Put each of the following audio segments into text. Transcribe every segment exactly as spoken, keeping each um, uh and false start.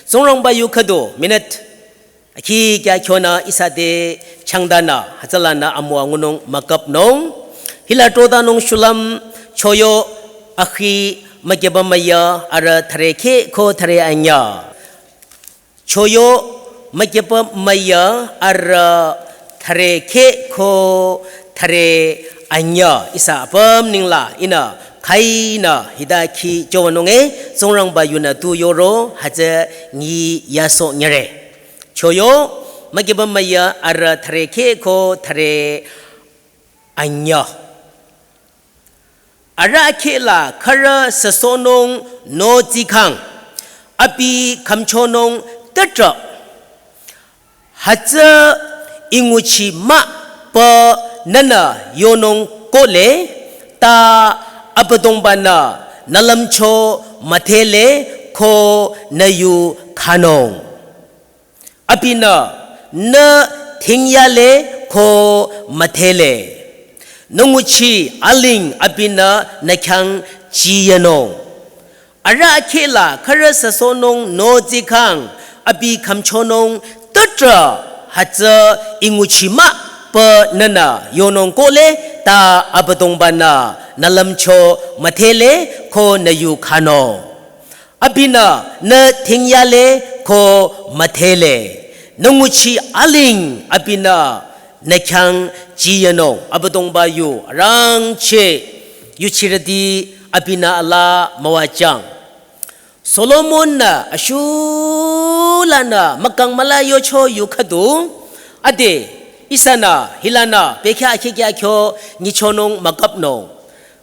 Tsingrangba yu khüdu minute akhi kya khyonü ihsa te changdanü hütsülanü amüwa ngunung müküpnung. Hila trotanung shulüm Choyo akhi mükyüba müya arüh thüre kheh ko thüre anyüh. Choyo mükyüba müya arüh thüre kheh ko thüre anyüh. Ihsa apüm ningla ihnü khainü hita khi chowünung e, Tsingrangba yunü tu yoro hütsü nyi yaso nyere. Choyo mükyüba müya arüh thüre kheh ko thüre anyüh. Arüh kheh la khürü süsohnung nü tsikhang, abi khümchonung tütrah. Hütsü I nguchi mah pü nühnü yonung kohle, ta Abüdongba-nü nü lümcho müdhele ko nü yu khanung. Abinü nü dhingyale ko müdhele. Nü nguchi aling abinü nü khyang chiyanung. Arüh kheh la khürü süsohnung nü tsikhang, abi khümchonung tütrah. Hütsü I nguchi mah pü nühnü yonung kohle, ta Abüdongba-nü nü lümcho müdhele ko nü yu khanung. Abinü nü dhingyale ko müdhele. Nü nguchi aling abinü nü khyang chiyanung. Abüdongba yu arangcheh yuchirüti abinü alaa müwajüng. Solomon-nü ashulanü mükang müla yocho yu khüdu, ade ihsanü hilanü bekhyah akhi kya kyo nyichonung müküpnung.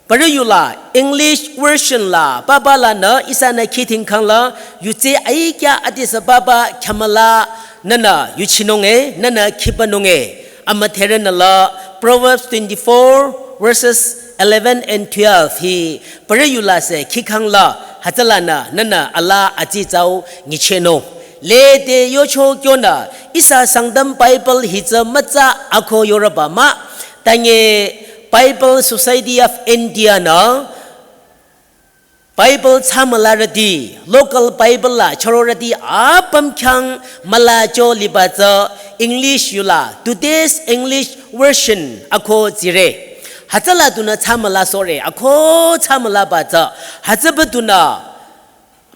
Parü yula English version la papa lanü ihsanü khidhingkhang la yutse aikya adesü papa khyamüla nühnü yuchinung e, nühnü khibanung e. Amüdherünü la Proverbs twenty-four verses eleven and twelve hi parü yula sü khikhang la hütsülanü nühnü alaa atsitsau nyichehnung. Lede yocho kyonü ihsa Sangtam Bible hi tsü mütsa ako yorüba mah. Tange Bible Society of India-nü Bible thsamülarüti, local Bible la chürorüti apüm khyang mülacho liba tsü English yula Today's English Version ako tsire. Hütsüla dunü thsamülasohre, ako thsamülaba tsü. Hütsüba dunü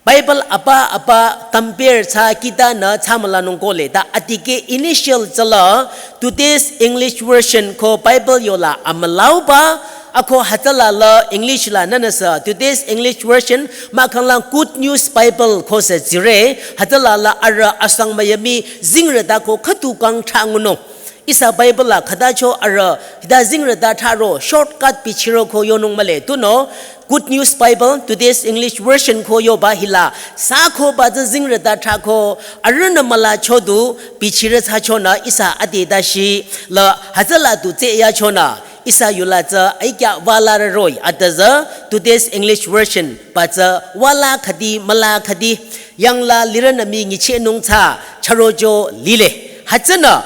Bible apa apa compare thsa kitanü thsamülanung kohle, ta adikeh initial tsüla Today's English Version ko Bible yola amülauba, ako hütsüla la English la nünüsü Today's English Version mahkhang la Good News Bible ko sü tsire, hütsüla la arüh asang müyami zingrüta ko khüdu kang thsangunung. Ihsa Bible la khütacho arüh hita zingrüta thsaro shortcut bichiro ko yonung mühle tunüo Good News Bible, Today's English Version ko yoba hila sü koba tsü zingrüta thsako arühnü mülacho du bichirü thsachonü ihsa ade dashi la hütsüla du tsü yachonü ihsa yula tsü aikya wala rü roh-i ade tsü Today's English Version ba tsü wala khüdi müla khüdi yangla lirünü mi nyichehnung thsa chürocho lile. Hütsünü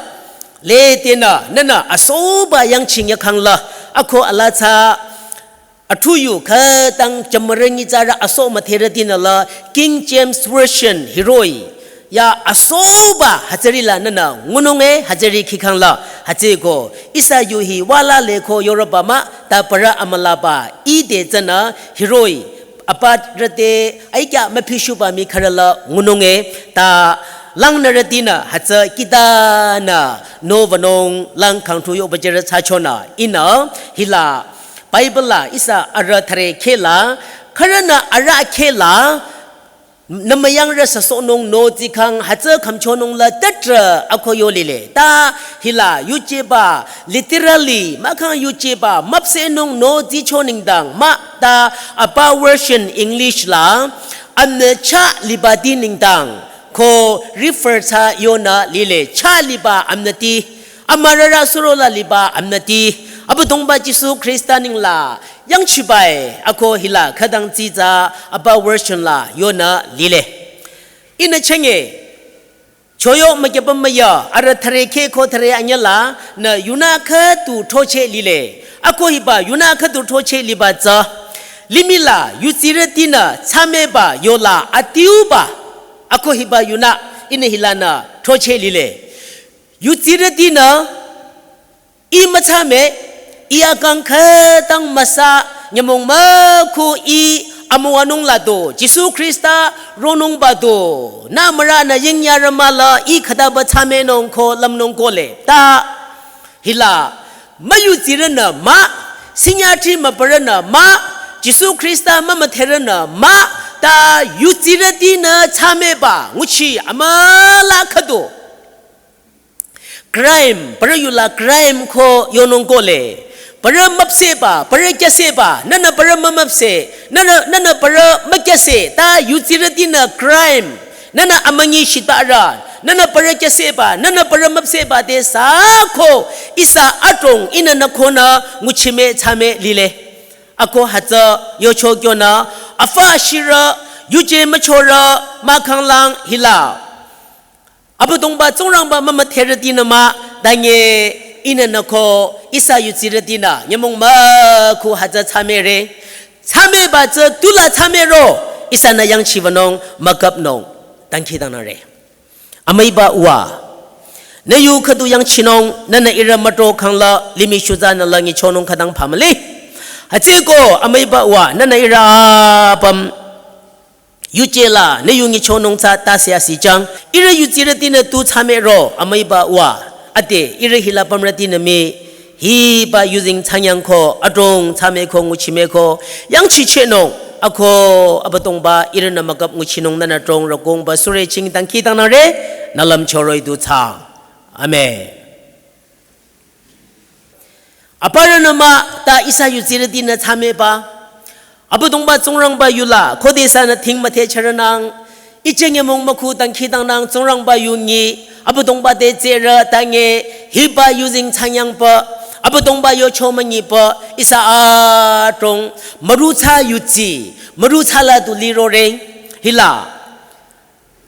ledenü nünü asoba yangching yakhang la ako alaa thsa athuyu khütang chümürü nyitsarü aso müdherütinü la King James Version hi roh-i ya asoba hütsüri la nünü ngunung e, hütsüri khikhang la hütsüeko ihsa yu hi wala le ko yorüba mah, ta parü amülaba ide tsünü hi roh-i aparü te aikya müphishuba mi khürü la ngunung e, ta langnürütinü hütsü kitanü nü wünung lang khangthu yoba jürü thsachonü ihnü hila Bible la ihsa arüh thüre kheh la khürünü arüh kheh la nümüyangrü süsohnung nü tsikhang hütsü khümchonung la tütrah ako yo lile. Ta hila yujeba literally mahkhang yujeba müpsehnung nü tsicho nengdang mah, ta apa version English la amünü chah libati nengdang ko refer thsa yonü lile, chah liba amünüti, amürarü surola liba amünüti, Abüdongba Jisu Khrista nengla yangchibai ako hila khütang tsitsa apa version la yonü lile. Ihnü chenge Choyo mükyüba müya arüh thüre kheh ko thüre anyüh la nü yunü khüdu throcheh lile. Ako hiba yunü khüdu throcheh liba tsü limih la yudsirütinü thsameba yola adiuba Ako hiba yunü, ihnü hilanü throcheh lile. Yudsirütinü, ih müthsame, ih akang khütang müsa, nyümong mükhu ih amüwanung la do, Jisu Khrista ronungba do, nü müranü yingyarü mahla ih khütaba thsamenung ko lümnung kohle. Ta hila, müyudsirünü mah, sinyati mübürünü mah, Jisu Khrista mümüdherünü mah, ta yudsirütinü thsameba nguchi amüla khüdu. Crime, parü yula crime ko yonung kohle. Parü müpsehba, parü kyüsehba, nünü parü mümüpseh, nünü, nünü parü mükyüseh, ta yudsirütinü crime, nünü amünyi shitba arüh, nünü parü kyüsehba, nünü parü müpsehba te sa ko, ihsa adrong ihnü nü konü nguchime thsame lile. Ako hütsü yocho kyonü, afü ashirü, yuje müchorü, mahkhang lang hila. Abüdongba Tsingrangba mümüdherütinü mah, tanye ihnü nü ko ihsa yudsirütinü, nyümong mükhu hütsü thsamere. Thsameba tsü tula thsamero, ihsanü yangchibanung, müküpnung. Dangkhidangnangre. Amüiba Uwa. Nü yu khüdu yangchinung, nünü ihrü mütro khangla, limih shutsa nü la nyichonung khütang phamüli. Hütsüeko, amüiba Uwa, nünü ihrü apüm yuje la, nü yu nyichonung tsü tase asijang. Ihrü yudsirütinü tu thsamero, amüiba Uwa. Ade, ihrü hila pümrütinü mii, hiba yuzeng thsanyang ko, adrong thsame ko, nguchime ko, yangchichehnung, ako Abüdongba ihrünü müküp nguchinung nünü drong rükongba sürü ching dangkhidangnangre, nü lümcho roh-i du thsaang. Amen. Aparünü mah ta ihsa yudsirütinü thsameba. Abüdongba Tsingrangba yula, khode ihsanü thing müthehchürünang. Iche nyümong mükhu dangkhidangnang Tsingrangba yu nyi. Abüdongba te tsürü tanye, hiba yuzeng thsanyangba. Abüdongba yocho münyiba, ihsa adrong, müruthsa yudsi, müruthsa la du lirore. Hila.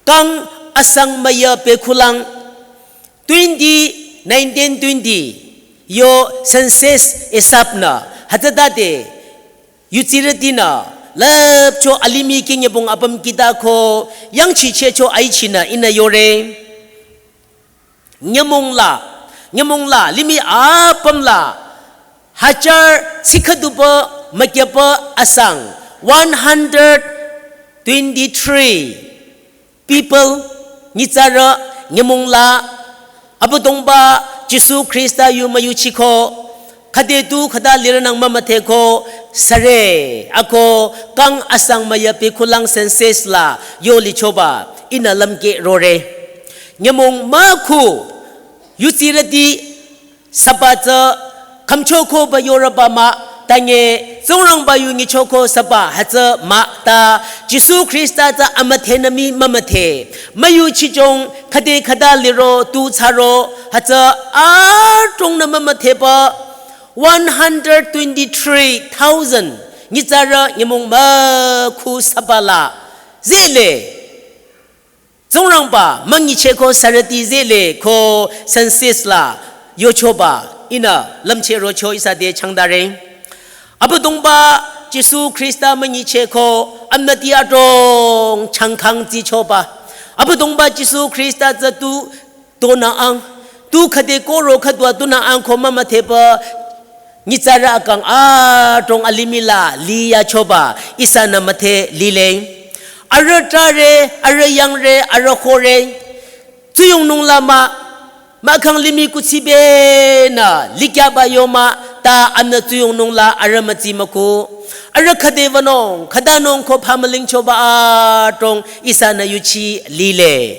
Kang asang müya pekhulang, twenty, nineteen twenty, yo census ihsap nü, hütsütade, yudsirütinü, lüpcho alimih kih nyübong apüm khüta ko, yangchichehcho aichinü ihnü yore. Nyümong la, nyümong la, limih apüm la, hajar tsikhüduba, mükyaba asang, one hundred twenty-three people, nyitsarü, nyümong la, Abüdongba, Jisu Khrista yu müyuchiko, khüde tu khüta lirünang mümüdheko, süre, ako, kang asang müya pekhulang census la, yo lichoba, ihnü lümkeh rore. Nyümong mükhu, yudsirüti, süba tsü, khümchokoba yorüba mah, tanye, Tsingrangba yu nyichoko süba, hütsü mah ta, Jisu Khrista tsü amüdhenü mii mümüdhe, müyuchichong, khüde khüta liro, tu thsaro, hütsü adrongnü mümüdheba, one hundred twenty-three thousand, nyitsarü nyümong mükhu süba la, zehle. Tsingrangba, münyicheko sürüti zehle ko census la, yochoba, ihnü, lümcheh rocho ihsa te changdare. Abüdongba, Jisu Khrista münyicheko, amüti adrong changkhang tsichoba. Abüdongba, Jisu Khrista tsü tu, tonü ang, tu khüde koro khüdua tunü ang ko mümüdheba, nyitsarü akang adrong alimih la liyachoba, ihsanü müdhe lile. Arüh trahre, arüh yangre, arüh khore. Tsuyongnung la mah, mahkhang limih kuthsi benü, likyaba yo mah, ta amünü tsuyongnung la arüh mütsi mükhu. Arüh khüde wünung, khütanung ko phamülingchoba adrong, ihsanü yuchi lile.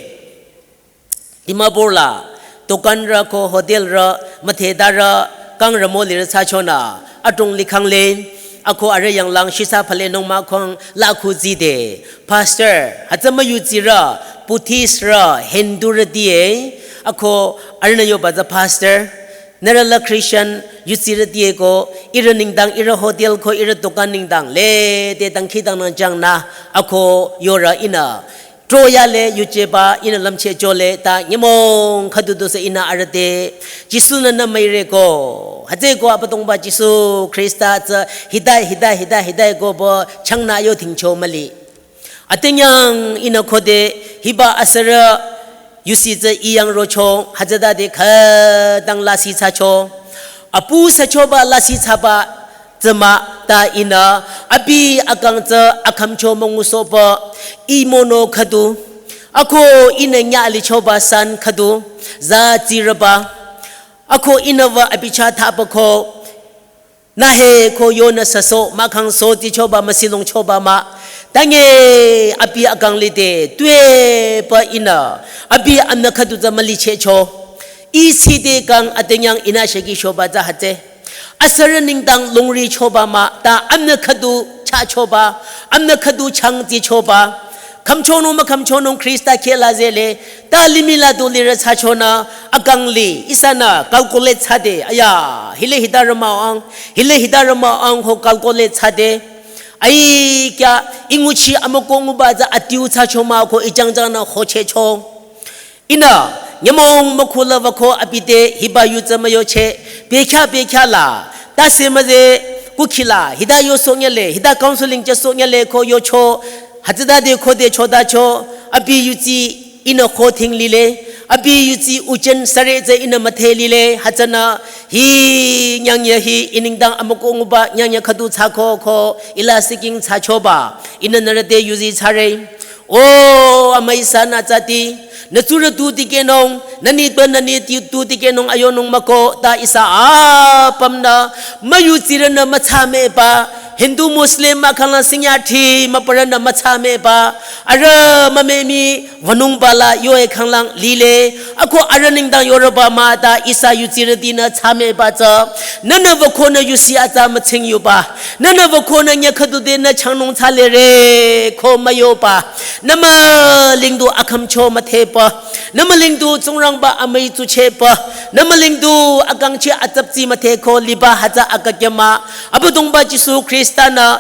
Dimapur la, dukanrü ko hotelrü, müdhetarü, kangrü molirü thsachonü, adrong likhangle, ako arüh yanglang shisa phalenung mahkhang la khu zide, pastor, hütsü müyudsirü, Buddhistrü, Hindurüti e, ako arühnü yoba tsü pastor, nührü la Christian, yudsirüti e ko, ihrü nengdang, ihrü hotel ko, ihrü dukan nengdang, lede dangkhidangnang jangnü, ako yorü ihnü, troyale yujeba ihnü lümcheh jole ta nyümong khüdu dusü ihnü arüh te. Jisu-nü nü müire ko. Hütsüeko Abüdongba Jisu Khrista tsü hita, hita, hita, hita ko bo changnü yo thingcho müli. Atenyang ihnü khode Hiba asürü yusi tsü iyang rocho, hütsütade khütang lasih thsacho. Apu süchoba lasih thsaba tsü mah ta ihnü, abi akang tsü akhümcho müngusohpü, ih mono khüdu. Ako ihnü nyalichoba san khüdu, za tsirüba. Ako ihnü wü abi chah thsaba ko, nü he ko yonü süsoh, mahkhang sohti choba, müsilung choba mah. Tange abi akang lide, tuepü ihnü, abi amnü khüdu tsü mülichehcho. Ih side kang atenyang ihnü sheki shoba tsü hütsü. Asürü nengdang lungri choba mah, ta amnü khüdu chah choba, amnü khüdu changti choba. Khümchonung mükhümchonung Khrista kheh la zehle, ta limih la du lirü thsachonü, akang li, ihsanü calculate thsade, aya, hile hita rümüang, hile hita rümüang ko calculate thsade. Ai kya, ih nguchi amüko nguba tsü adiu thsacho mah ko ih jangjang nü hochehcho. Ihnü, nyümong mükhula wüko abi te hiba yu tsü müyocheh, bekhyah bekhyah la, tase müze, kukhi la, hita yosoh nyele, hita counseling chehsoh nyele ko yocho, hütsütade khode chotacho, abi yusi ihnü khothing lile, abi yusi uchen süre tsü ihnü müdhe lile, hütsünü, hi nyangya hi ih nengdang amüko nguba nyangya khüdu thsako ko, ih la siking thsachoba, ihnü nührü te yuzi thsare. O amüi sanü tsati, nü tsurü tu tikehnung, nü nitpü nü niti tu tikehnung ayonung müko, ta ihsa apümnü, müyutsirünü müthsameba, Hindu Muslim mahkhang la singya thi müparünü müthsameba, arüh mümemi wünungba la yoe khanglang lile, ako arüh nengdang yorüba mah ta ihsa yutsirütinü thsameba tsü, nühnü wükonü yusi atsa mütsing yuba, nühnü wükonü nya khüdu te nü changnung thsalere ko müyoba. Nü mülingdu akhümcho müdhepü. Nü mülingdu Tsingrangba amüi tsuchehpü. Nü mülingdu akangchi atsaptsi müdhe ko liba hütsü akakya mah. Abüdongba Jisu Khrista-nü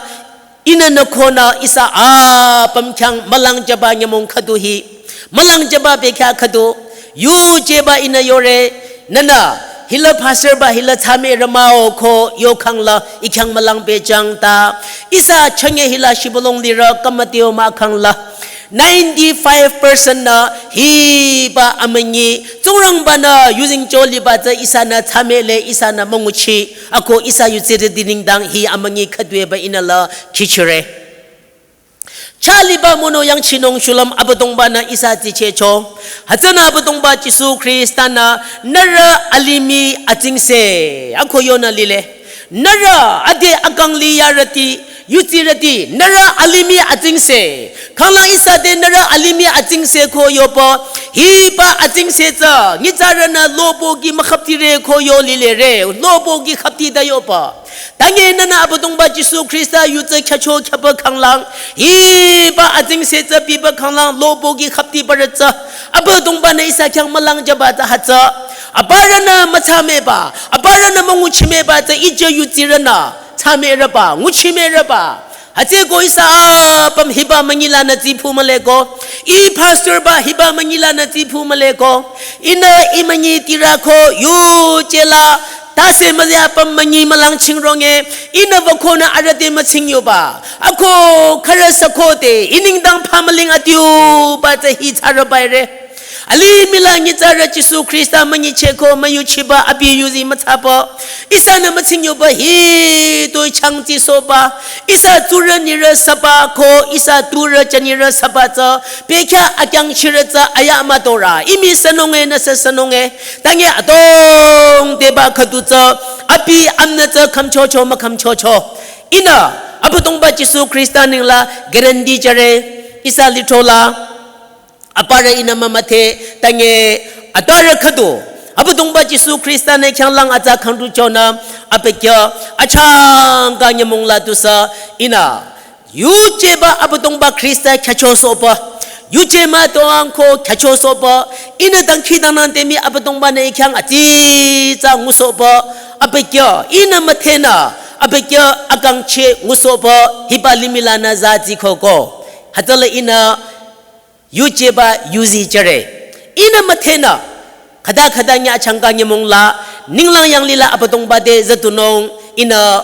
ihnü nü khonü ihsa apüm khyang mülangjüba nyümong khüdu hi. Mülangjüba bekhyah khüdu. Yujeba ihnü yore, nühnü, hila pastor ba hila thsame rümao ko yokhang la, ih khyang mülang pehjüng ta. Ihsa chünye hila shibülung lirü kamateo mahkhang la. Ninety-five percent nü hiba amünyi, Tsingrangba-nü yuzeng cho liba tsü ihsanü thsamele ihsanü münguchi, ako ihsa yutsirüti nengdang hi amünyi khüduyeba ihnü la khichire. Chah liba mono yangchinung shulüm Abüdongba-nü ihsa tsichehcho. Hütsünü Abüdongba Jisu Khrista-nü nührü alimih atsingse ako yonü lile. Nührü ade akang li yarüti, yutsirüti, nührü alimih atsingse. Khanglang ihsa te nührü alimih atsingse ko yopü. Hiba atsingse tsü, nyitsarünü lobo ki mükhaptire ko yo lilere, lobo ki khapti ta yopü. Tange nühnü Abüdongba Jisu Khrista yu tsü khyücho khyüpü khanglang, hiba atsingse tsü pipü khanglang lobo ki khapti parü tsü, Abüdongba-nü ihsa khyang mülangjüba tsü hütsü. Aparünü müthsameba, aparünü münguchimeba tsü ije yutsirünü thsamerüba, nguchimerüba. Hütsüeko ihsa apüm hiba münyi lanü tsipü mühle ko, ih pastor ba hiba münyi lanü tsipü mühle ko, ihnü ih münyi tirü ko yuje la, tase müze apüm münyi mülang chingronge, ihnü wükonü arüh te mütsing yoba. Ako khürü sü khode, ih nengdang phamüling adiuba tsü hi thsarüba ire. Alimih la nyitsarü Jisu Khrista münyicheh ko müyuchiba abi yuzi müthsapü. Ihsanü mütsing yoba hitoi changtsi sohba. Ihsa tsurü nirü süba ko ihsa turü jünirü süba tsü. Bekhyah akyangchirü tsü aya müdorü. Ih mii sünunge nüsü sünunge. Tange adrong deba khüdu tsü. Abi amünü tsü khümchocho mükhümchocho. Ihnü Abüdongba Jisu Khrista nengla guarantee jüre. Ihsa lithro la. Aparü ihnü mümüdhe tange atwarü khüdu. Abüdongba Jisu Khrista-nü khyanglang atsa khangdu chonü, abükyü achangka nyümong la tusü ihnü. Yujeba Abüdongba Khrista khyüchosohba. Yuje mütoang ko khyüchosohba. Ihnü dangkhidangnang te mii Abüdongba-nü ih khyang atsitsa ngusohba. Abükyü ihnü müdhenü. Abükyü akangcheh ngusohba. Hiba limih lanü za tsikhoko. Hütsüla ihnü yujeba yuzi jüre. Ihnü müdhenü, khüta khüta nyü achangka nyümong la, ninglang yanglih la Abüdongba te züdunung, ihnü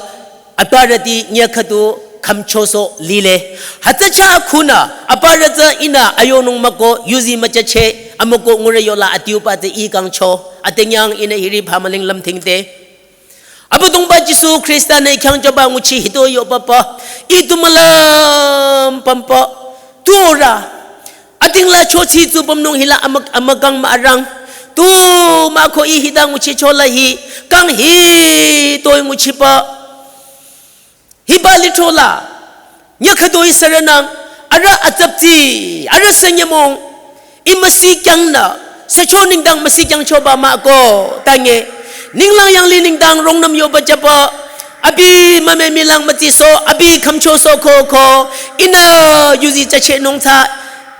atwarüti nyü khüdu, khümchosoh lile. Hütsü chah khunü, aparü tsü ihnü ayonung mükoh, yuzi müchache, amükoh ngure yola adiuba tsü ih kangcho, atenyang ihnü hiri bhamüling lümthingte. Abüdongba Jisu Khrista-nü ih khyang jüba nguchi hitoi yobaba, ih tu mülüm pümba, tu orü. Atingla chochi tsü pümnung hila amük-, amükang mah arang. Tu mah ko ih hita nguchichola hi, kang hitoi nguchiba. Hiba lithrola, nyüh khütoi sürünang, arüh atsaptsi, arüh sü nyümong, ih müsi kyangnü, sücho nengdang müsi kyangchoba mah ko, tange. Ninglang yanglih nengdang rungnüm yoba jüba, abi mümemilang mütsisoh, abi khümchosoh ko ko, ihnü yuzi chachehnung tsü,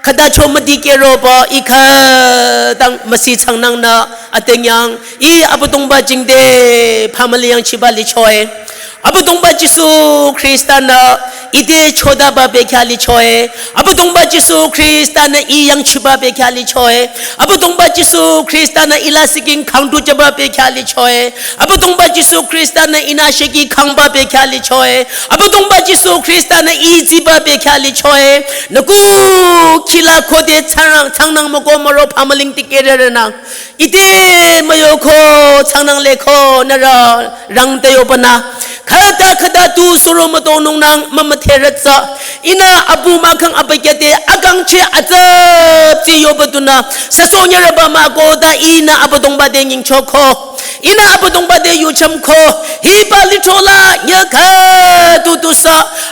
khüta cho müdikehroba, ih khütang müsi changnangnü, atenyang, ih Abüdongba jingte, bhamüli yangchiba lichoe. Abüdongba Jisu Khrista-nü ite chodaba bekhyah lichoe. Abüdongba Jisu Khrista-nü ih yangchiba bekhyah lichoe. Abüdongba Jisu Khrista-nü ih lasih king khangtu jüba bekhyah lichoe. Abüdongba Jisu Khrista-nü ihnü sheki khangba bekhyah lichoe. Abüdongba Jisu Khrista-nü ih tsiba bekhyah lichoe. Nü kukhila khode changrang, changnang mükoh müro bhamüling dikehrerünang. Ite müyoko changnang leko nührü rangte yobanü. Khüta khüta tu suro mütonungnang mümüdherütsü. Ihnü apu mahkhang abükyü te akangcheh atsaptsi yoba dunü. Süsoh nyürüba mah ko ta ihnü Abüdongba te nyingchoko. Ihnü Abüdongba te yuchümko. Hiba lithrola nyüh khütu tusü.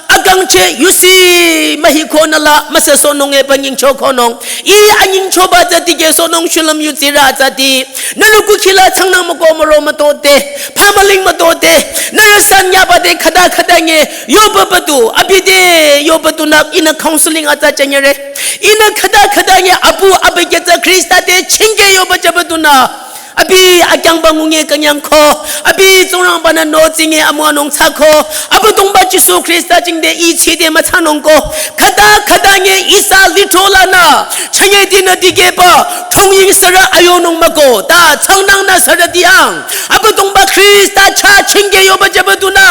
Akangcheh yusi mühiko nüla müsüsohnung epü nyingchokonung. Ih anyingchoba tsü dikehsohnung shulüm yutsirü tsüti. Nührü kukhila changnang mükoh müro mütote. Bhamüling mütote. Nührü sanyaba te khüta khüta nge. Yoba batu. Abi te yoba tunü ihnü counseling atsa chanyere. Ihnü khüta khüta nge apu abükyü tsü Khrista te chingke yoba jüba tunü. Abi akyangba ngunge künyangko, abi Tsingrangba-nü notsinge amüwanung thsako, Abüdongba Jisu Khrista jingte ih tside müthsanungko, khüta khüta nge ihsa lithrolanü, chünye tinü dikehba, thongying sürü ayonung müko, ta changnangnü sürü tiang, Abüdongba Khrista chah chingke yoba jüba dunü,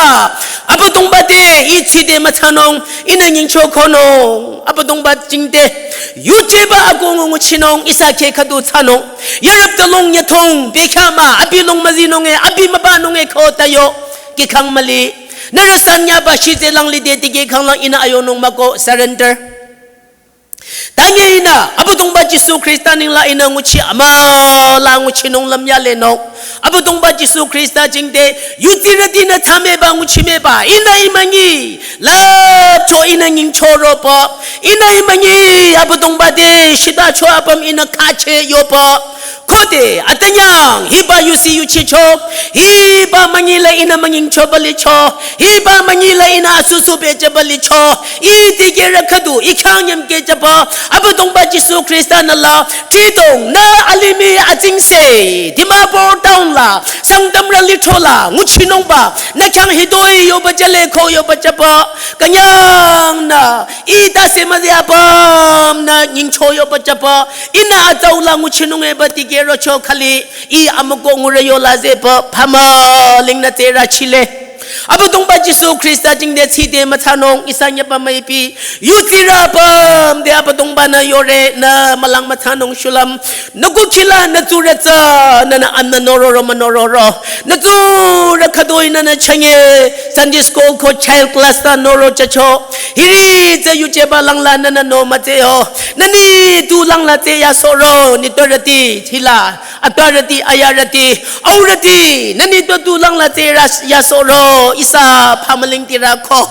Abüdongba te ih tside müthsanung, ihnü nyingchokonung, Abüdongba jingte, yujeba akongo nguchinung, ihsa keh khüdu thsanung. Yarüp tülong nyüthong, bekhyah mah, abi long müzinung e, abi mübanung e ko ta yo, kihkhang müli. Nührü sanyaba shitse lang lide dikehkhang lang ihnü ayonung müko surrender. Tange ihnü, Abüdongba Jisu Khrista ninglang ihnü nguchi amüla nguchinung lümyalenung. Abüdongba Jisu Khrista jingte, yutsirütinü thsameba nguchimeba, ihnü ih münyi, lüpcho ihnü nyingchoroba, ihnü ih münyi, Abüdongba te, shitacho apüm ihnü khacheh yoba. Khode, atünyang, hiba yusi yuchicho, hiba münyila ihnü münyingchoba licho, hiba münyila ihnü asusu bejüba licho, ih dikehrü khüdu, ih khyang nyümkejüba, Abüdongba Jisu Khrista-nü la, tridong, nü alimih atsingse, Dimapur town la, Sangtamrü lithrola, nguchinungba, nü khyang hitoi yoba jüle ko yoba jüba, künyangnü, ih tase müze apümnü nyingcho yoba jüba, ihnü atsaula nguchinung eba dikehrocho khali, ih amüko ngure yola zeba, bhamülingnü tsürü chile. Abüdongba Jisu Khrista jingte tside müthsanung, ihsa nyüba müipi, yutsirü apüm te Abüdongba-nü yore, nü mülang müthsanung shulüm, nü kukhila nü tsurü tsü, nünü amnü nororo münororo. Nü tsurü khütoi nünü chünye Sunday school ko child class ta noro chacho. Hiri tsü yujeba langla nünü no mütseo. Nü ni tu langla tse yasohro, nitpürüti, hila, atpürüti, ayarüti, aurüti, nü ni tu tu langla tse ras-, yasohro, ihsa bhamüling tirü ko.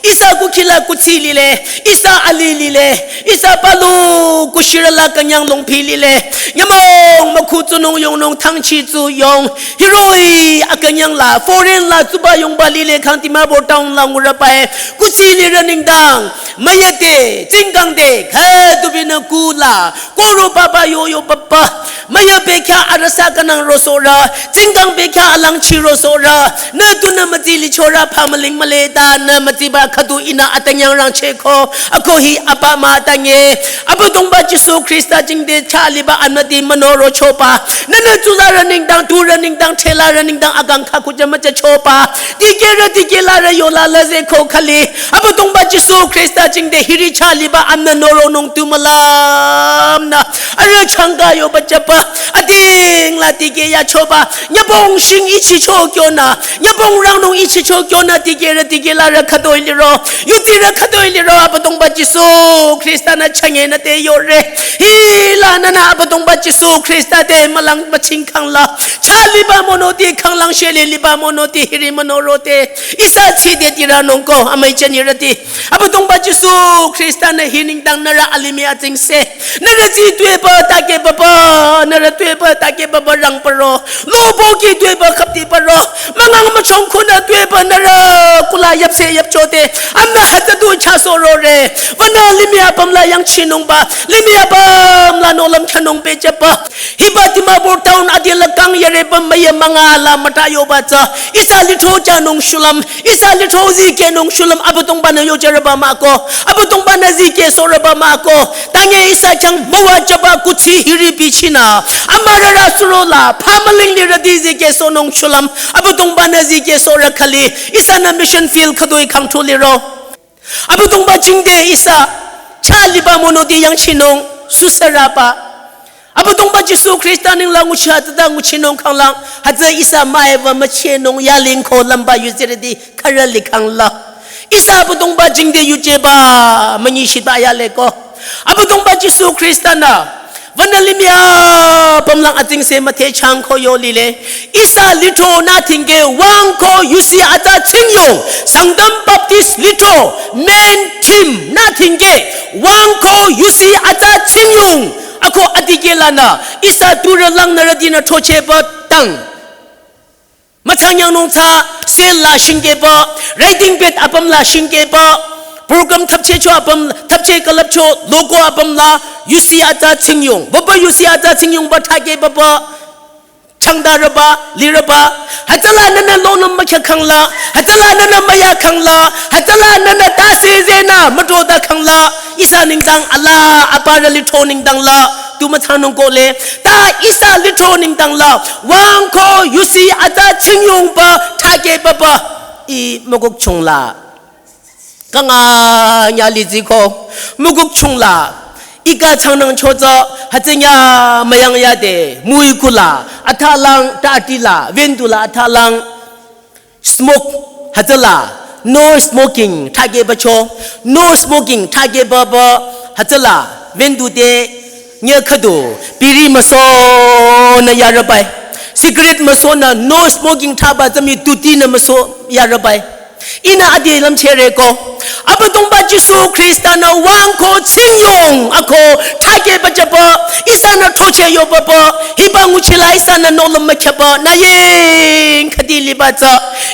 Ihsa kukhila kuthsi lile, ihsa alih lile, ihsa palu kushirü la künyang longpi lile, nyümong mükhu tsunung yongnung thangchi tsu yong, hiroh-i akünyang la, foreign la tsuba yongba lile khang Dimapur town la ngurübae, kuthsi lirü nengdang, müyade, tsingkangde, khüdubinü kula, koro papa yo yo papa, Müyü bekhyah arüsa kanang rosohrü, tsingkang bekhyah alangchi rosohrü, nü tunü mütsi lichorü phamüling mühle ta nü mütsiba khüdu ihnü atünyang rangchehko, ako hi apa mah tanye, Abüdongba Jisu Khrista jingte chah liba anüti münorochoba, nünü tsuzarü nengdang, turü nengdang, thelarü nengdang akang khakuja müjachoba, dikehrü dikehlarü yola la zeko khali, Abüdongba Jisu Khrista jingte hiri chah liba amnü noronung tu mülamnü, arüh changka yoba jüba, adingla dikeh yachoba, nyübong shing ichicho kyonü, nyübong rangnung ichicho kyonü dikehrü dikehlarü khütoi liro, yutsirü khütoi liro, Abüdongba Jisu Khrista-nü changenü te yore. Hila nünü Abüdongba Jisu Khrista te mülang müchingkhang la, chah liba monoti khanglang shele liba monoti hiri münorote, ihsa tside tiranungko amüi jünirüti. Abüdongba Jisu Khrista-nü hi nengdang nührü alimih atsingse, nührü tsi tuepü takehpüpü, nührü tuepü takehpüpü rangpüro, loboki tuepü khüptipüro, müngang müchongkhunü tuepü nührü kula yüpse yüpchote, amnü hütsü tu chasohrore, wünü limih apüm la yangchinungba, limih apüm la nohlüm khyanung pehjüba, hiba Dimapur town adila kang yürepü müyü münga la müta yoba tsü, ihsa lithro jünung shulüm, ihsa lithro zikehnung shulüm Abüdongba-nü yojürüba mah-o, Abüdongba-nü zikehsohrüba mah-o, tanye ihsa khyang müwajüba kuthsi hiri bichinü, amürarü surola, phamüling lirüti zikehsohnung shulüm, Abüdongba-nü zikehsohrü khali, ihsanü mission field khütoi khangthu liro. Abüdongba jingte ihsa, chah liba monoti yangchinung, susürüba. Abüdongba Jisu Khrista nengla nguchi hütsüta nguchinung khanglang, hütsü ihsa müiwü müchehnung yalingko lümba yutsirüti khürü likhang la. Ihsa Abüdongba jingte yujeba, münyishiba yaleko. Abüdongba Jisu Khrista-nü, wünü limih apüm lang atsingse müthehchangko yo lile. Ihsa lithro nü thingke wüngko yusi atsa tsingyong, Sangtam Baptist lithro, main theme nü thingke, wüngko yusi atsa tsingyong, ako adikehlanü, ihsa turü langnürütinü throchehba tang. Müthsanyangnung tsü, cell la shingkehba, writing pad apüm la shingkehba, program thapchehcho apüm, thapcheh külüpcho, logo apüm la, yusi atsa tsingyong, baba yusi atsa tsingyongba thakehbaba, changdarüba, lirüba, hütsüla nünü lonüm mükhyakhang la, hütsüla nünü müyakhang la, hütsüla nünü tase zenü mütodakhang la, ihsa nengdang ala aparü lithro nengdang la, tu müthsanung kohle, ta ihsa lithro nengdang la, wüngko yusi atsa tsingyongba thakehbaba, ih mükokchung la. Kanga nyü liziko, mükokchung la, ika changnangcho tsü, hütsü nyü müyang yade, müi kula, athalang, tati la, vendu la, athalang, smoke, hütsüla, no smoking, thakehbacho, no smoking, thakehbaba, hütsüla, vendu te, nyü khüdu, biri müsonü yarübai, cigarette müsonü, no smoking thaba tsü mi tutinü müso yarübai. Ihnü adi lümchehreko. Abüdongba Jisu Khrista-nü wüngko tsingyong ako thakehbajüba, ihsanü throcheh yobaba, hiba nguchila ihsanü nohlüm mükhyaba, nü ying khüdi liba tsü,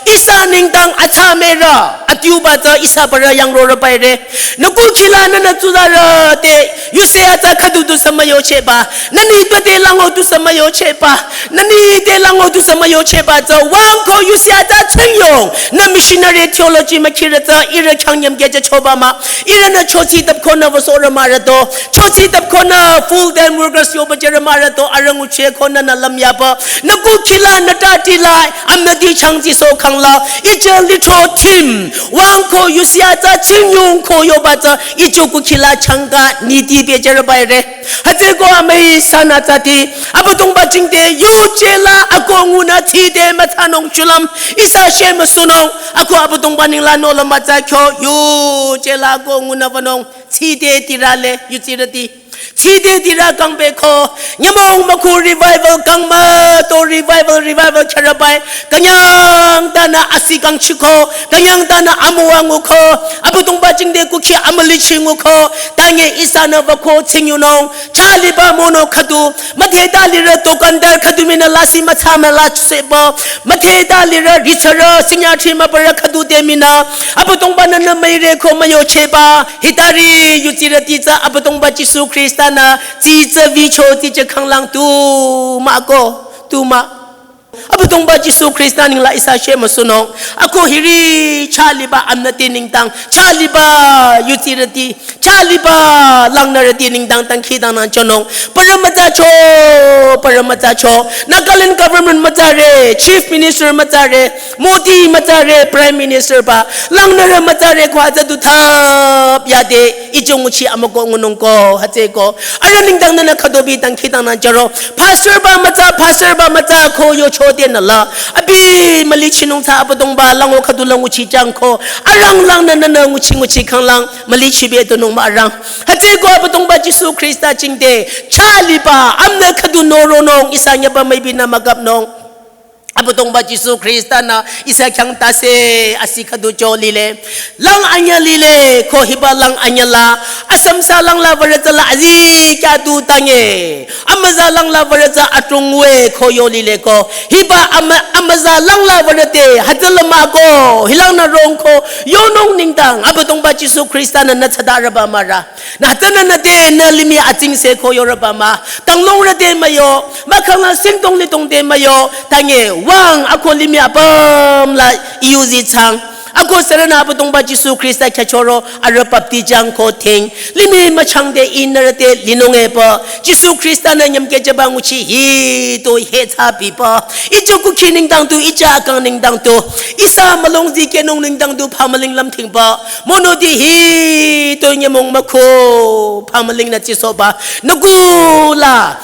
ihsa nengdang atsa müra, adiuba tsü ihsa parü yangrorübaire. Nü kukhila nünü tsuzarü te, yusi atsa khüdu tusü müyochehba, nü nitpü te lango tusü müyochehba, nü nite lango tusü müyochehba tsü, wüngko yusi atsa tsingyong, nü missionary theology mükhirü tsü, ihrü khyang nyümkehjüchoba mah, ihrünü chotsü tapkonü wüsohrü mahrüto, chotsü tapkonü full time workers yobajürü mahrüto, arüh ngucheh konü nü lümyaba, nü kukhila nü tatila, amnüdi changji sokhang la, ije lithro theme, wüngko yusi atsa tsingyong ko yoba tsü, ije kukhila changka niti pehjürübaire. Hütsüeko amüi sanü tsüti, Abüdongba jingte yujela ako ngunü tside müthsanung shulüm, ihsa shemüsunung, ako Abüdongba nengla nohlüm mütsa kyo, yujela ako ngunü wünung, tside tirale, yutsirüti. Tside tira kangpehko, nyümong mükhu revival kang müto revival, revival khyarübai, künyang tanü asi kangchiko, künyang tanü amüwa nguko, Abüdongba jingte kukhi amülichi nguko, tanye ihsanü wüko tsingyunung, chah liba mono khüdu, müdheta lirü dukandar khüdu minü lasih mütsa mülaseba, müdheta lirü ritsarü sinyati mübürü khüdu te minü, Abüdongba-nü nü müire ko müyochehba, hitari yutsirüti tsü Abüdongba Jisu Khrista nü, tsitsa vicho, tsitsa khanglang tu mah ko, tu mah. Abüdongba Jisu Khrista nengla ihsa shemüsunung. Ako hiri chaliba amnüti nengdang, chaliba yutsirüti, chaliba langnürüti nengdang dangkhidangnang chonung. Parü mütsacho, parü mütsacho. Nagaland government mütsare, chief minister mütsare, Modi mütsare, prime minister ba. Langnürü mütsare ko hütsü du thap yade, ijo nguchi amüko ngunung ko, hütsüko. Arüh nengdang nünü khütobi dangkhidangnang charo. Pastor ba mütsa, pastor ba mütsa ko yocho tenüla. Abi mülichinung tsü Abüdongba lango khüdu la nguchichang ko. Arang langnü nünü nguchi nguchi khanglang. Mülichibe tunung mah arang. Hütsüko Abüdongba Jisu Khrista jingte. Chaliba, amnü khüdu noronung, ihsa nyaba müibinü mügapnung. Abüdongba Jisu Khrista nü ihsa khyang tase asi khüdu cho lile. Lang anyüh lile, ko hiba lang anyüh la. Asamsa langla würütsüla azi kya tu tange. Amüza langla würütsü atrungwe ko yo lile ko. Hiba amü-, amüza langla würüte, hütsüla mah ko. Hilang nü rong ko. Yonung nengdang. Abüdongba Jisu Khrista nü nü tsada rüba mara. Nü tsünü nü te nü limih atsingse ko yorüba mah. Kanglungrü te müyo. Mahkhang la singdong lidong te müyo. Tange wüng ako limih apüm la iyuzi chang. Ako sürünü Abüdongba Jisu Khrista khyachoro arüh baptijang ko ting. Limih müchangde ihnürü te linung epü. Jisu Khrista nü nyümkehjüba nguchi hitoi hetsü bipü. Ijo kukhi nengdang tu, ijo akang nengdang tu. Ihsa mülung zikehnung nengdang tu phamüling lümthingpü. Monoti hitoi nyümong mükhu phamüling nü tsisohba. Nükula.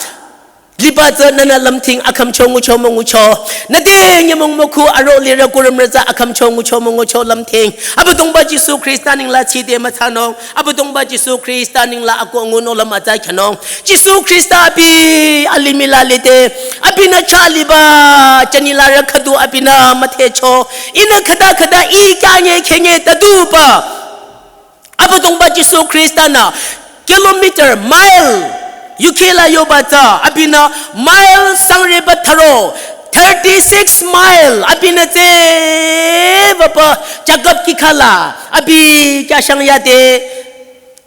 Liba tsü nünü lümthing akhümcho ngucho müngucho. Nüte nyümong mükhu aro lirü kurümrü tsü akhümcho ngucho müngucho lümthing. Abüdongba Jisu Khrista nengla chide mütsanung. Abüdongba Jisu Khrista nengla ako ngunung la mütsa kyanung. Jisu Khrista abi alimih la lide. Abinü chaliba, chanilarü khüdu abinü müthecho. Ihnü khüta khüta i kyange khenye taduba. Abüdongba Jisu Khrista nü kilometer, mile, yukhila yoba tsü, abinü mile sangreba tharo, thirty-six mile, abinü tsü bapü Jakob kikhala, abi kyashang yade,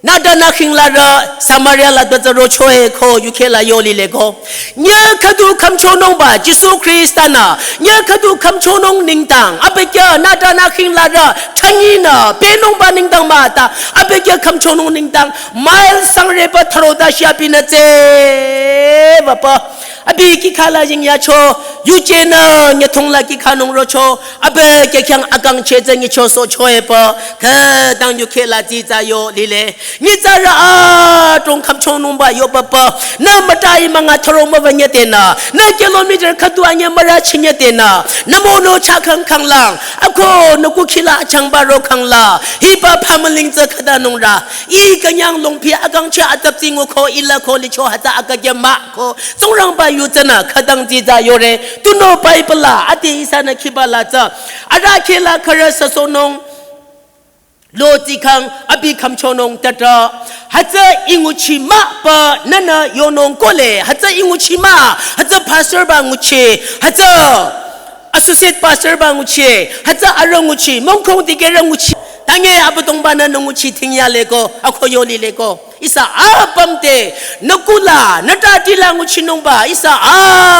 nüta nü khinglarü Samaria la dwetsa rochoe ko yukhila yo lile ko. Nyüh khüdu khümchonungba Jisu Khrista nü, nyüh khüdu khümchonung nengdang, abükyü nüta nü khinglarü, changi nü, penungba nengdang mah ta, abükyü khümchonung nengdang, mile sangreba tharo ta shi abinü tsü bapü. Abi kikhala yingyacho, yuje nü, nyüthong la kikhanung rocho, abükyü khyang akang chetsü nyicho sochoepü, khütang yukhila tsitsa yo lile. Nyitsarü adrong khümchonungba yobapü. Nü mütai münga tharo müwü nyetenü. Nü kilometer khüdu anyüh mürü chi nyetenü. Nü mono chah khang khanglang. Ako nü kukhila achangba ro khangla. Hiba phamüling tsü khütanung rü. I künyang longpi akang chah atap tsingu ko ila ko licho hütsü akakya mah ko. Tsingrangba yu tsünü khütang tsitsa yore. Tunüo Bible la ati ihsanü khiba la tsü. Arahkheh la khürü süsohnung. Lo tsikhang abi khümchonung tata. Hütsü i nguchi mah pü nünü yonung kohle. Hütsü i nguchi mah. Hütsü pastor ba nguchi. Hütsü associate pastor ba nguchi. Hütsü arüh nguchi. Mongkhong dikehrü nguchi. Tange Abüdongba nü nü nguchi thsingyale ko. Ako yo lile ko. Ihsa apüm te, nü kula, nü tatila nguchinungba, ihsa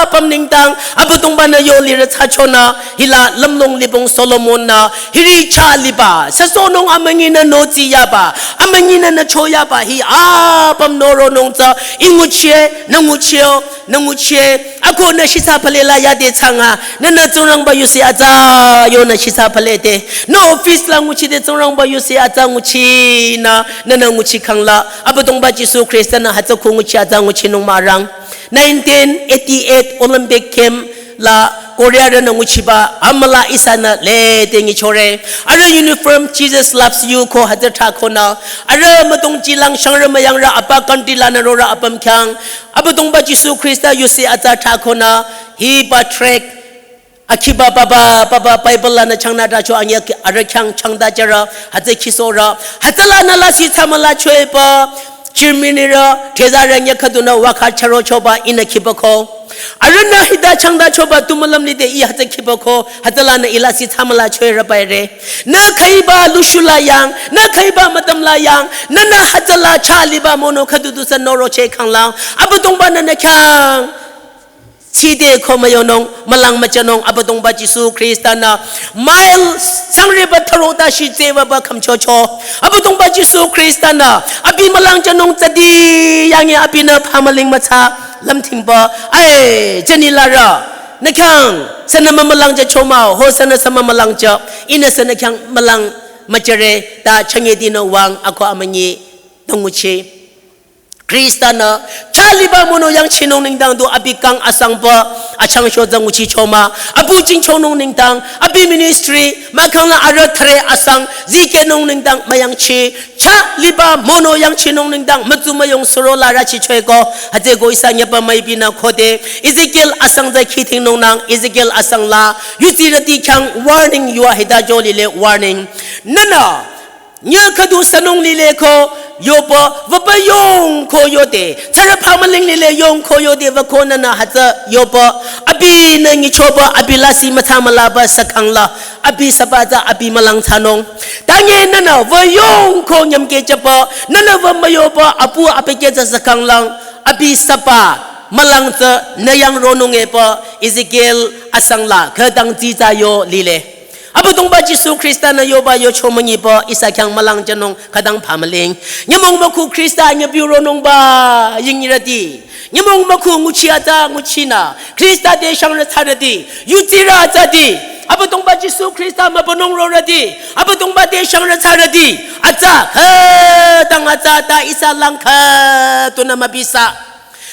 apüm nengdang, Abüdongba nü yo lirü thsachonü, hila lümlong libong Solomon nü, hiri chah liba, süsohnung amünyi nü notsi yaba, amünyi nü nücho yaba, hi apüm noronung tsü, i nguchie, nü nguchio, nü nguchie, ako nü shitsa phalela yade thsanga, nünü Tsingrangba yusi atsa, yo nü shitsa phalede, nü office la nguchide Tsingrangba yusi atsa nguchinü, nünü nguchi khangla, Abüdongba Jisu Khrista nü hütsü khu nguchi atsa nguchinung mürang. Nineteen eighty-eight Olympic Game la Korea rünü nguchiba amüla ihsanü lede nyichore. Arüh uniform Jesus loves you ko hütsü thrakonü. Arüh mütongchilang shangrü müyangrü apa country lanü rorü apüm khyang. Abüdongba Jisu Khrista yusi atsa thrakonü. Hiba track akhiba papa, papa, Bible lanü changnü tacho anyüh arüh khyang changta jürü, hütsü khisohrü, hütsü lanü lasih thsamüla choepü, Germany rü, thezarü nyüh khüdunü wakha chürochoba ihnü khipüko. Arühnü hita changda choba tu mülüm lide ih hütsü khibako, hütsülanü ih lasih thsamüla chorü baire. Nü khüiba lushula yang, nü khüiba mütümla yang, nünü hütsüla chah liba mono khüdu dusü noroche khanglang. Abüdongba-nü nü khyang chide ko müyonung, mülang müchanung, Abüdongba Jisu Khrista-nü mile sangreba tharo ta shi tsewaba khümchocho. Abüdongba Jisu Khrista-nü abi mülang chanung tsüdi yangi abinü phamüling mütsa lümthingba. Ai, jeni larü. Nü khyang sünü mümülang chacho mah-o, ho sünü sü mümülang cha. Ihnü sünü khyang mülang müchare ta changedi nü wüng ako amünyi ta nguchi. Khrista-nü chah liba mono yangchinung nengdang du abi kang asangba achangcho tsü nguchicho mah, abu jingchonung nengdang, abi ministry, mahkhang la arüh thre asang zikehnung nengdang müyangchi, chah liba mono yangchinung nengdang mütsu müyong suro la rüchichoeko, hütsüeko ihsa nyüpa müipinü khode, Ezekiel asang tsü khidhingnungnang, Ezekiel asang la, yudsirüti khyang warning yua hita jo lile warning. Nünü, nyü khüdu sünung lile ko yoba, wüba yong ko yode. Tsürü phamüling lile yong ko yode wüko nünü hütsü yoba. Abinü nyichoba, abi lasih müthsamülaba sükhangla. Abi süba tsü abi mülang thsanung. Tange nünü wü yong ko nyümkeh chaba. Nünü wü müyoba, apu abi keh tsü sükhanglang. Abi süba mülang tsü nü yang ronung epü Ezekiel asang la khütang tsitsa yo lile. Abüdongba Jisu Khrista-nü yoba yocho münyiba ihsa khyang mülang chanung khütang phamüling. Nyümong mükhu Khrista nyübiu ronungba yingyirüti. Nyümong mükhu nguchi atsa nguchinü. Khrista te shangrü thsarüti. Yudsirü atsati. Abüdongba Jisu Khrista mübünung rorüti. Abüdongba te shangrü thsarüti. Atsa khütang atsa ta ihsa lang khüdunü mübisa.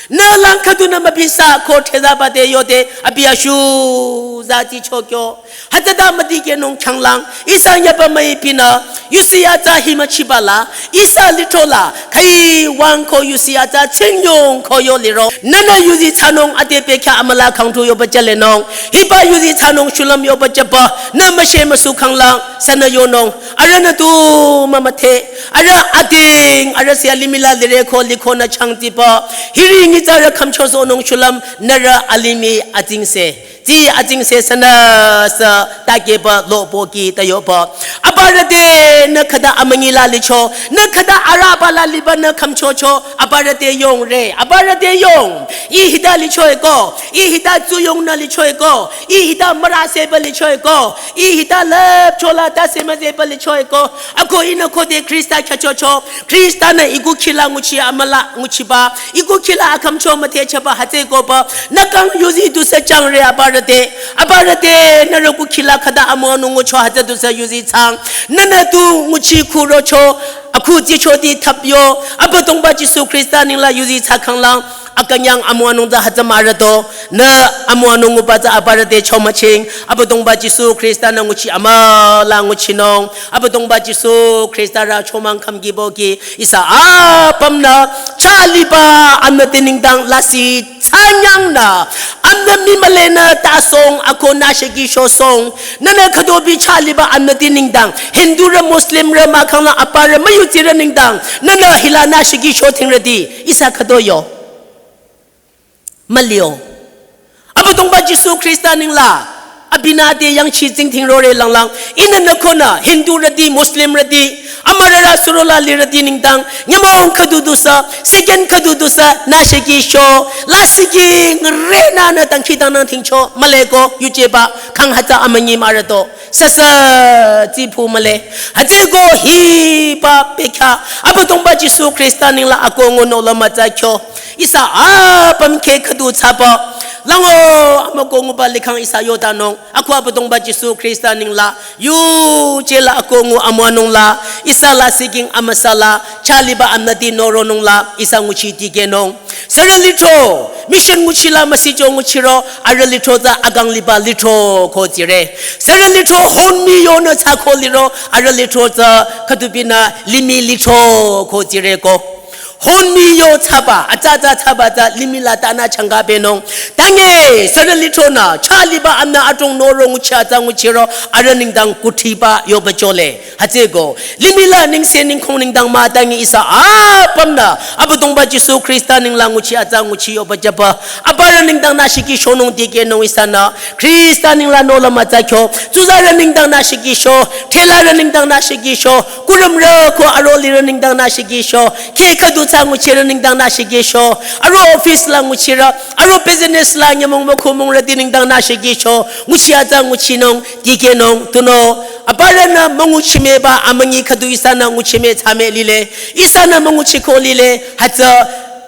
Nü lang khüdunü mübisa ko thezaba te yode abi ashu zati chokyo. Hütsüta müdikehnung khyanglang, ihsa nyüpa müipinü, yusi atsa hi müchibala, ihsa lithro la, khüi wüng ko yusi atsa chingyong ko yo liro. Nünü yuzi thsanung ate pekya amüla khangtu yoba chalenung, hiba yuzi thsanung shulüm yoba chaba, nü müshe müsu khanglang, sünü yonung, arühnü tu mümüdhe, arüh ading, arüh siya limih la lire ko likhonü changtiba. Hiri nyitsarü khümchosonung shulüm, nührü alimih adingse. Tsi adingse sünüsü takeba lobo ki tayoba. Aparü te nü khüta amünyi la licho, nü khüta arüba la liba nü khümchocho, aparü te yongre, aparü te yong. Ih hita lichoeko, ih hita tsuyongnü lichoeko, ih hita müraseba lichoeko, ih hita lüpchola ta semüzeba lichoeko. Ako ihnü khode Khrista khyüchocho. Khrista-nü iku khila nguchi amüla nguchiba. Iku khila akhümcho müdhechaba hütsüekoba. Nü kang yuzi dusü changre aparü te. Aparü te nührü ku khila khüta amüwanung ngucho hütsü dusü yuzi chang. Nünü tu nguchi khu rocho. Akhu tsichoti thapyo. Abüdongba Jisu Khrista ningla yuzi chah khanglang. Akünyang amüwanung tsü hütsü mürüto, nü amüwanung nguba tsü aparü te chomüching, Abüdongba Jisu Khrista-nü nguchi amüla nguchinung, Abüdongba Jisu Khrista rü chomang khümkibo ki, ihsa apümnü, chah liba amüti nengdang lasih thsanyangnü, amü mii mülenü tasong, ako nü sheki shosong, nünü khütobi chah liba amüti nengdang, Hindurü, Muslimrü, mahkhang la aparü, müyudsirü nengdang, nünü hila nü sheki sho thingrüti, ihsa khüto yo. Mülio. Abüdongba Jisu Khrista ningla. Abinü te yangchi tsingdhing rore langlang. Ihnü nü khonü Hindurüti, Muslimrüti. Amürara surola lirüti nengdang. Nyümong khüdu dusü. Second khüdu dusü. Nü sheki sho. Lasih ki ngre nünü dangkhidangnang thingcho. Müleko. Yujeba. Khang hütsü amünyi mürüto. Süsü tsiphu mühle. Hütsüeko hiba pekya. Abüdongba Jisu Khrista ningla ako ngunung la mütsa kyo. Ihsa apüm keh khüdu thsaba. Lango amüko nguba likhang ihsa yotanung. Ako Abüdongba Jisu Khrista ningla. Yuje la ako ngu amüwanung la. Ihsa lasih king amüsa la. Chah liba amüti noronung la. Ihsa nguchi tikehnung. Sürü lithro. Mission nguchi la müsicho nguchiro. Arüh lithro tsü akang liba lithro ko tsire. Sürü lithro hon mii yonü tsü ko liro. Arüh lithro tsü khütubinü limih lithro ko tsireko. Honmi yo thsaba, atsa atsa thsaba tsü limih la tanü changka benung. Tange, sürü lithronü, chah liba amna adrong noro nguchi atsa nguchiro, arüh nengdang kuthiba yoba chole. Hütsüeko, limih la nengse nengkhong nengdang mah tange ihsa apümnü, Abüdongba Jisu Khrista nengla nguchi atsa nguchi yoba jüba. Aparü nengdang nü shikishonung tikehnung ihsanü. Khrista nengla nohlüm atsa kyo. Tsuzarü nengdang nü shikisho. Thelarü nengdang nü shikisho. Kurümrü ko arolirü nengdang nü shikisho. Keh khüdu tsü nguchirü nengdang nü shikisho. Aro office la nguchirü. Aro business la nyümong mükhümong rüti nengdang nü shikisho. Nguchi atsa nguchinung. Tikehnung. Tunüo. Aparünü münguchimühba amünyi khüdu ihsanü nguchimüh thsamüh lile. Ihsanü münguchiko lile. Hütsü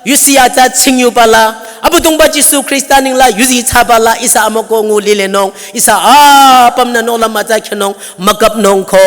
yusi atsa tsingyuba la, Abüdongba Jisu Khrista nengla yuzi thsaba la ihsa amüko ngu lilenung, ihsa apümnü nohlüm atsa khenung, mükapnung ko.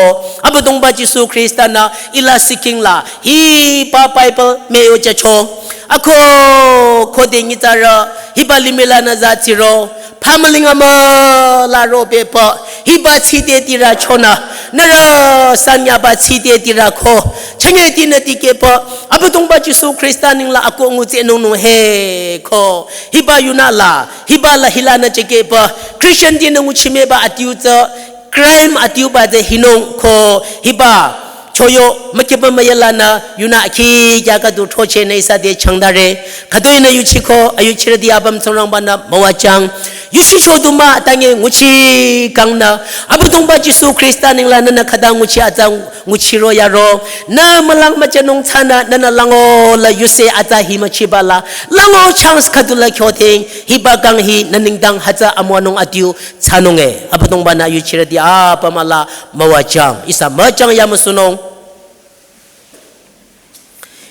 Abüdongba Jisu Khrista nü ila siking la, hiba Bible müyo jücho. Ako, khode nyitsarü, hiba limih lanü za tsiro, phamüling amüla ro bepü, hiba tside tirü chonü, nührü sanyaba tside tirü ko, chünye tinü tikehpü, Abüdongba Jisu Khrista nengla ako ngutse nungnung he ko, hiba yunü la, hiba la hilanü chekehpü, Christian tinü nguchimühba adiu tsü, crime adiuba tsü hinung ko, hiba, choyo, mükehba müyalanü, yunü akhi kya khüdu throchehnü ihsa te changdare. Khüdu inü yuchiko, ayuchirüti apüm Tsingrangbanü müwajüng. Yuchicho du mah tange nguchi kangnü. Abüdongba Jisu Khrista nengla nünü khüta nguchi atsa nguchiro yaro. Nü mülang müjünung tsünü nünü lango la yuse atsa hi müchiba la. Lango chance khüdu la kyotheng. Hiba kang hi nü nengdang hütsü amüwanung adiu thsanung e. Abüdongbanü yuchirüti apüm ala müwajüng. Ihsa müjüng yamüsunung.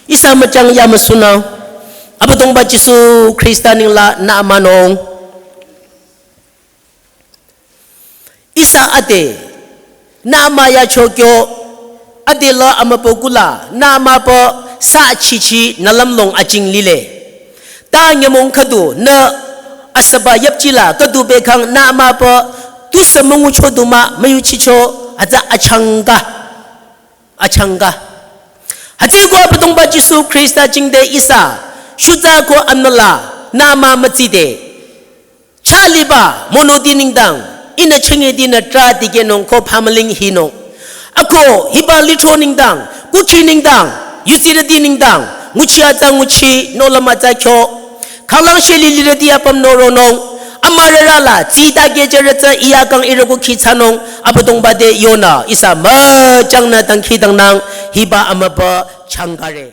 Ihsa müjüng yamüsunung. Abüdongba Jisu Khrista nengla nü amanung. Ihsa ade, nü ama yacho kyo, ade la amübükuh la, nü amübü sa chichi nü lümlong ajing lile. Ta nyümong khüdu, nü asüba yüpchi la, khüdu bekang nü amübü, tusü müngucho du mah, müyuchicho, atsa achangka. Achangka. Hütsüeko Abüdongba Jisu Khrista jingte ihsa, shutsa ko amnala, nü ama mütside. Chah liba, monoti nengdang, ihnü chünye tinü trah tikehnung ko phamüling hinung. Ako, hiba lithro nengdang, kuthsi nengdang, yuchirüti nengdang, nguchi atsa nguchi, nohlüm atsa kyo, khanglang sheli lirüti apüm noronung, amürara la, tsita kehjürü tsü iya kang irüku khi thsanung, Abüdongba te yonü, ihsa müjüngnü dangkhidangnang, hiba amübü changkare.